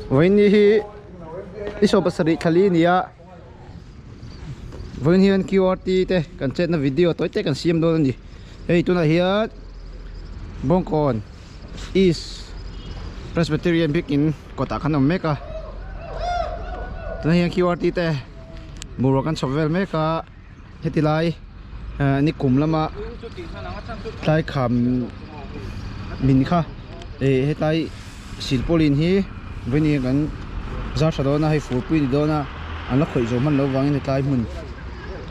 Vawiin hi i sawm pasarih thlali a ni a vawiin hian qrt te kan chetna video tawi te kan siam dawn a ni hei tunah hian Bawngkawn East Presbyterian biakin kawtah khan a awm mek a tunah hian qrt te bungrua kan chhawp vel mek a heti lai ni kum lama tlai kham min kha eh hetlai silpaulin hi vawiin kan zar tha dawn a hei furpui a ni dawn a an la khawih zawh hman loh vangin hetlai hmun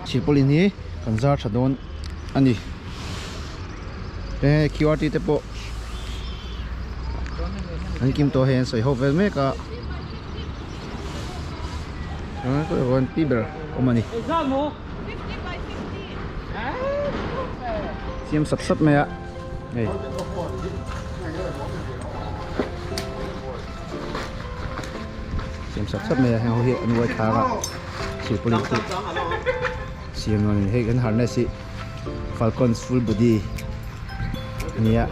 silpaulin hi kan zar tha dawn a ni he qrt te pawh an kim tawh hei an sawi ho vel mek a. Pi ber awm a ni siam sap sap mai a hei siam sap sap mai a heng ho hi an uai thlak a silpaulin chu siam nuam in hei kan harness hi falcons full body a nia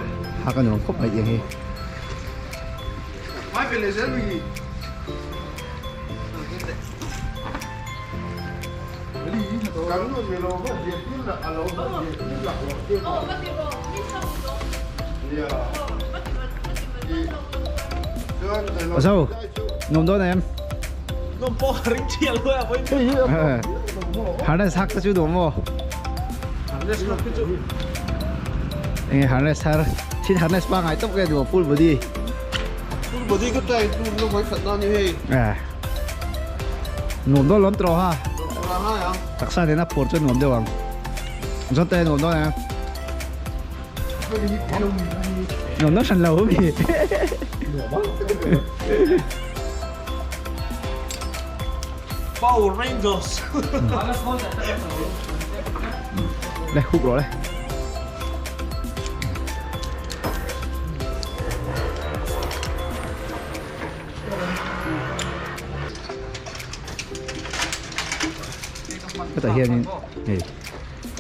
hak a nuam khawp mai tiang hi. Zo, nuam dawn em? Nuam pawh ka ring thial lo a vawi. Harness hak te chu nuam maw? Harness hak te chu. Enge harness har? Thin harness pangai tawp nge nuam full body. Full body ka try tur na vawi khat na ni hei. Eh. Nuam dawn lawm tawh ha. Nuam ngai ang. Taksa nena phur chu nuam deuh ang. Zawt te nuam dawn em? Nuam dawn hran lo mi. Power Rangers. Le hup rawh le. Hetah hianin hei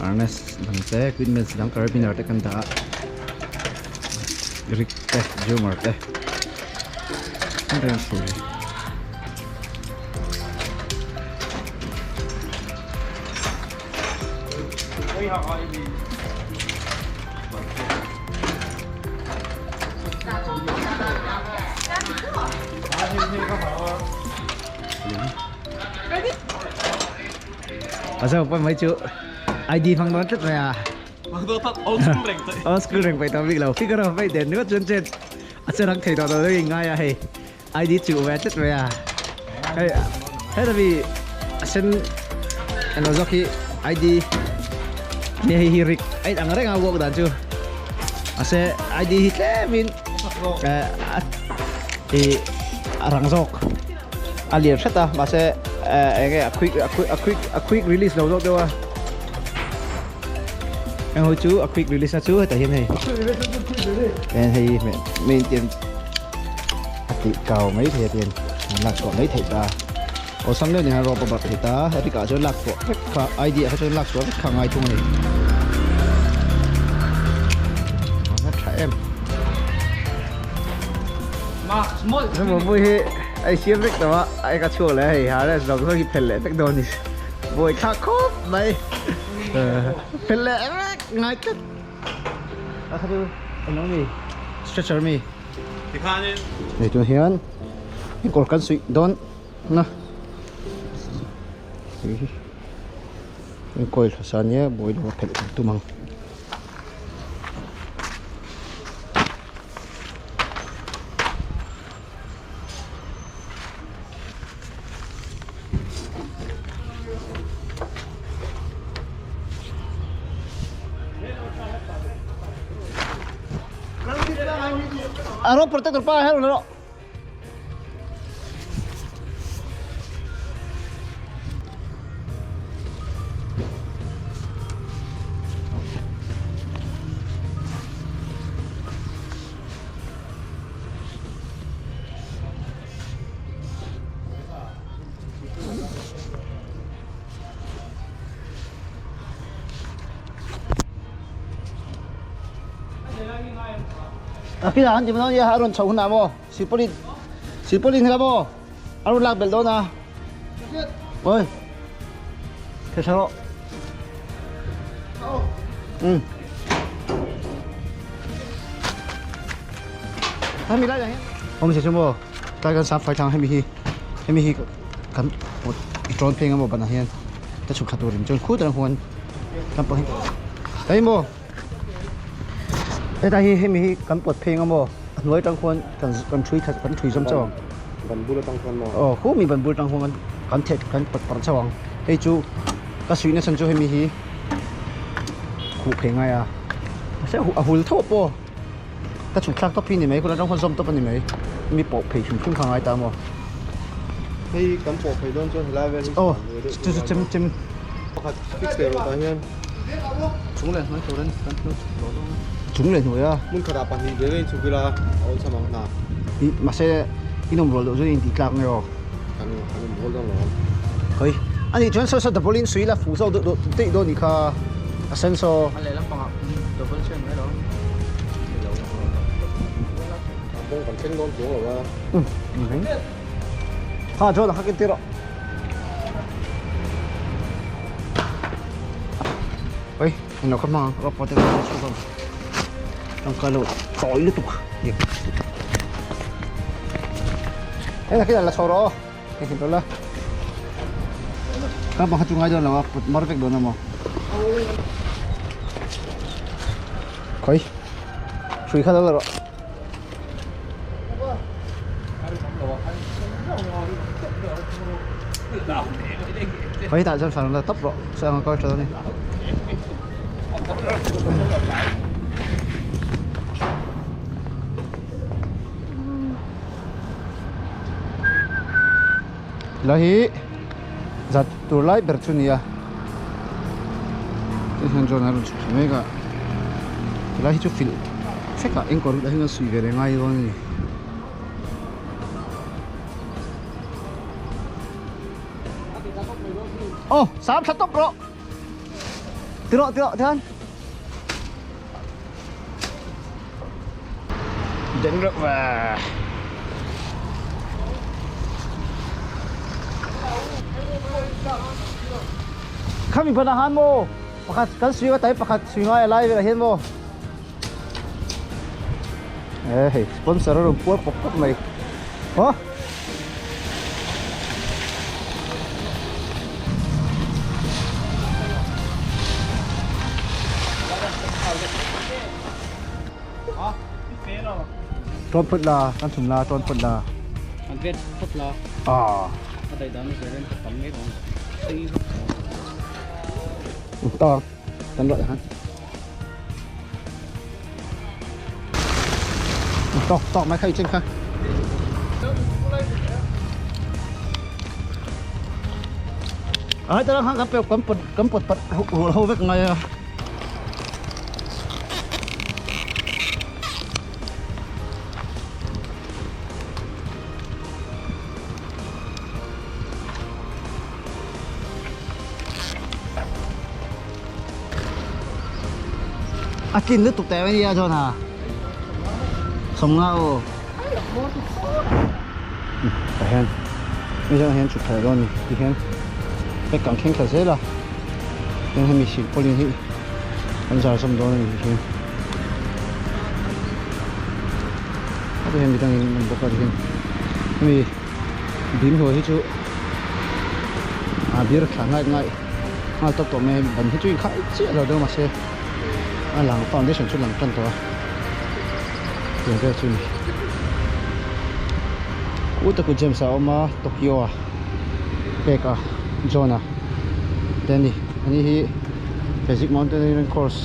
harness dang te equipments dang carabiner te kan dah a rig te jumar te an reng thei. A sao pa mai chu ID phang dawn tlat mai a. Old school reng te. Old school reng pai tawh bik lo. Figure of eight den nuat chuan chen a che rang thei tawh lo deuh in ngai a hei. ID chu ve tlat mai a. Hei heta mi a sen alo zawk hi ID ni hei hi rik a in ang reng a work dan chu. Mahse ID hi tlem in i a rang zawk a lian hret a mahse eng nge a quick a quick a quick a quick release lo zawk deuh a. Eng ho chu a quick release na chu hetah hian hei en hei main ten a tih kau mai thei a tian an lak chhuah mai theih ta awlsam deuh ni han rawp a barh thei ta heti kah chuan lak chhuah vek kha ID ah kha chuan lak chhuah vek kha a ngai thung a ni a tha em Mawi hi a siam vek tawh a a eka chhuak leh a hei harness zawng zawng hi phelh leh vek dawn a ni buai thlak khawp mai. Fel leh rek ngai tlat. A kha chu eng lo mi stretcher mi. Tikhanin. Hei tun hian i kawr kan suih dawn na. Hei coil hmasa nia buai lo a phelh kan tum ang. A rope protector pa hero na ro. A kila han ti mana ya a rawn chho hunah maw silpaulin. Silpaulin hi maw a rawn lak belh dawn a oi thei tha rawh um hemi lai hian awm se chu maw tlai kan sap fai thlang hemi hi hemi hi kan pawt i tawn pheng emaw banah hian ta chhuk thla turin chuan khutah huan kan pawh hi hei maw Hetlai hi hemi hi kan pawt phei anga maw a hnuai atang khuan kan kan thui that kan thui zawm chauh ang. Ban bul atang khuan maw? Aw khumi ban bul atang khuan kan kan theh kan pawt parh chauh ang. Hei chu ka suihna chhan chu hemi hi khuh phei ngai a mahse a hul tho pawh ka chhuk thlak tawp hi ni mai khulai atang khuan zawm tawp a ni mai mi pawh phei hrim hrim kha a ngai ta maw. Hei kan pawh phei dawn chuan helai vel hi aw chu chu chem chem pakhat fix leh rawh tah hian. Chung leh hnuai tur a ni kan hnu chhuk tawh dawn a. Chung leh hnuai a. Hmun khatah pahnih ve ve in chhuk ila a awlsam ang hna. I mahse in awm rual loh chuan in tih tlak nge aw. Kan kan awm rual dawn lo ang. Khawi ani chuan saw saw double in sui la fu zawk duh daih dawn nih kha a sen saw. A lehlam pangah double chuan mai lo. A kawng kan thleng dawn chuang lo a. Um Kha chuan a khakin tir rawh. Oi, englo kha hmang ang rope te kha chhuk ang tangka lo tawi lutuk hei khi la chho rawh hei khi la ka bang kha chu ngai dawn lo a put mar vek dawn a maw khoi hrui kha lo la rawh Khoi tah chuan fan la tawp rawh sawi ang a kal tha dawn a ni. Lai hi zat tur lai ber chu nia tin hian chuan a rawn chhuk thla mek a tilai hi chu filh vek a eng kawr hi hian a suih ve leh ngai dawn a ni. Aw sam thla tawp rawh ti rawh ti rawh tihian den reuh ve. Khami ban ah han maw pakhat kan suih a tai pakhat suih ngai a lai velah hian maw e hei sponsor a rawn puar pawp pawp mai haw. Tawn phut la kan thun la tawn phut la an vet phut la a a dai dan zel in tam mai dawn sei ta kan rawh han tawk tawk mai kha i chen kha ai tara khan kan pe kan pot kan pot pat ho vek ngai a A tlin lutuk teh mai nia chuan a sawmnga aw tah hian hei zawng hian chhuk thla dawn a ni ti hian hei kang thleng thla zel a tin hemi silpawlin hi an zar zawm dawn a ni hian heti hian midangin an awm bawk a ti hian hemi bim hnuai hi chu a bir thla ngai ngai nghal tawp tawh mai a ban hi chu inkhai chiah lo deuh mahse a lang foundation chu lang tan tawh a tiang vel chu a ni u taku James a awm a Tokyo a pek a John a te a ni ani hi basic mountaineering course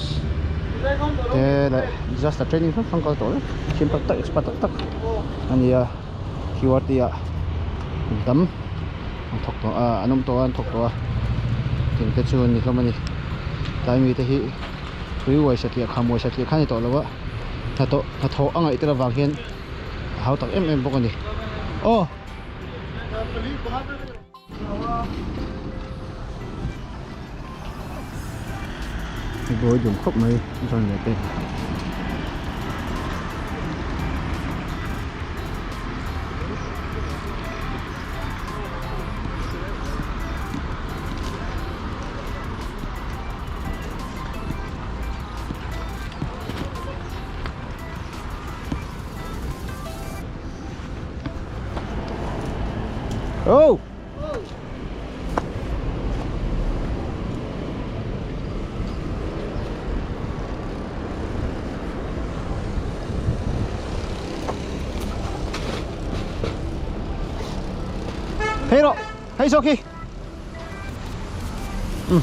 te leh disaster training hrang hrang kal tawh vek thiam tak tak expert tak tak a ni a Q_R_T ah kum tam an thawk tawh a an awm tawh a an thawk tawh a thing te chu an ni hlawm a ni tlai mite hi tui uai satliah kham uai satliah kha a ni tawh lo a hnathawh hnathawh a ngaih tel avang hian a hau tak em em bawk a ni aw. Buai dun khawp mai chuan leh pek. Oh! Phei rawh, hei zawk hi. Um.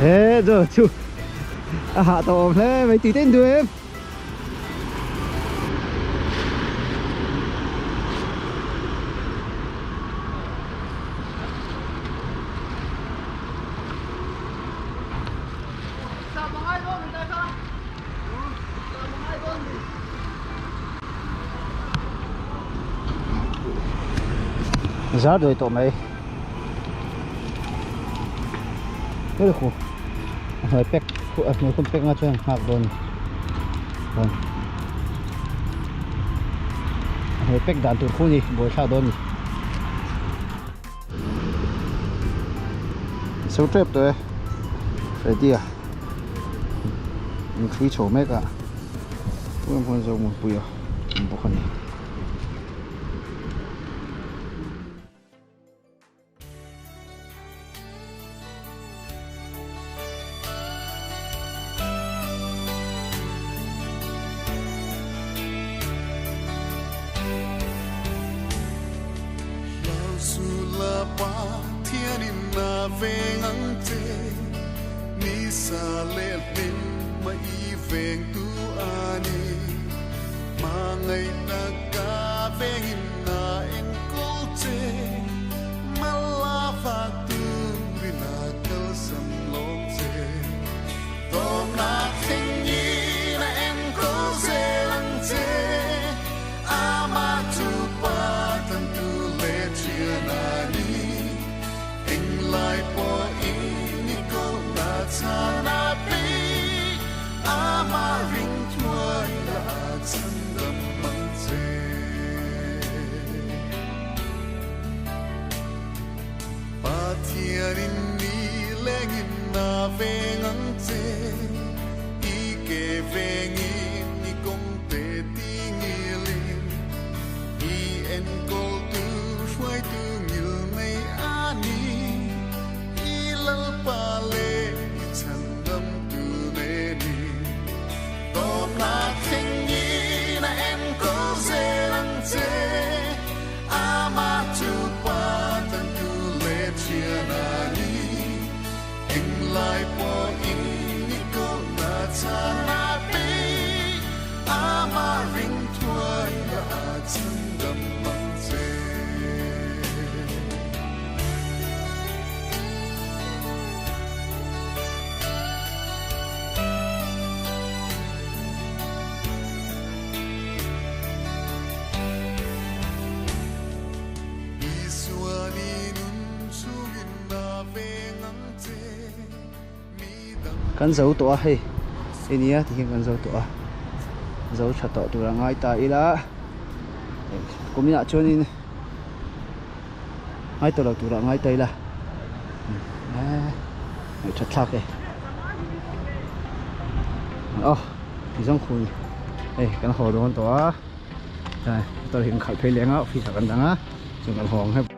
Ê rồi chú à hạ tổ thế mấy tí tên đưa em Zar doi tawh mai Hei khu a hnuai pack a hnuai khum pack nga chuan nghak dawn a ni a hnuai pack dan tur khu ni buai thlak dawn a ni So tep tawh e ready a in thui chho mek a tunah hian zo mutpui a awm bawk a ni. Kan zo tawh a hei hei nia ti hian kan zo tawh a zo tha tawh tur a ngai ta ila kuminah chuanin ngai tawh lo turah ngai ta ila ngaih that thlak e aw ti zawng khu ni hei kan haw dawn tawh a motor hi kan khalh phei leng a office ah kan dang a chuan kan haw ang hep.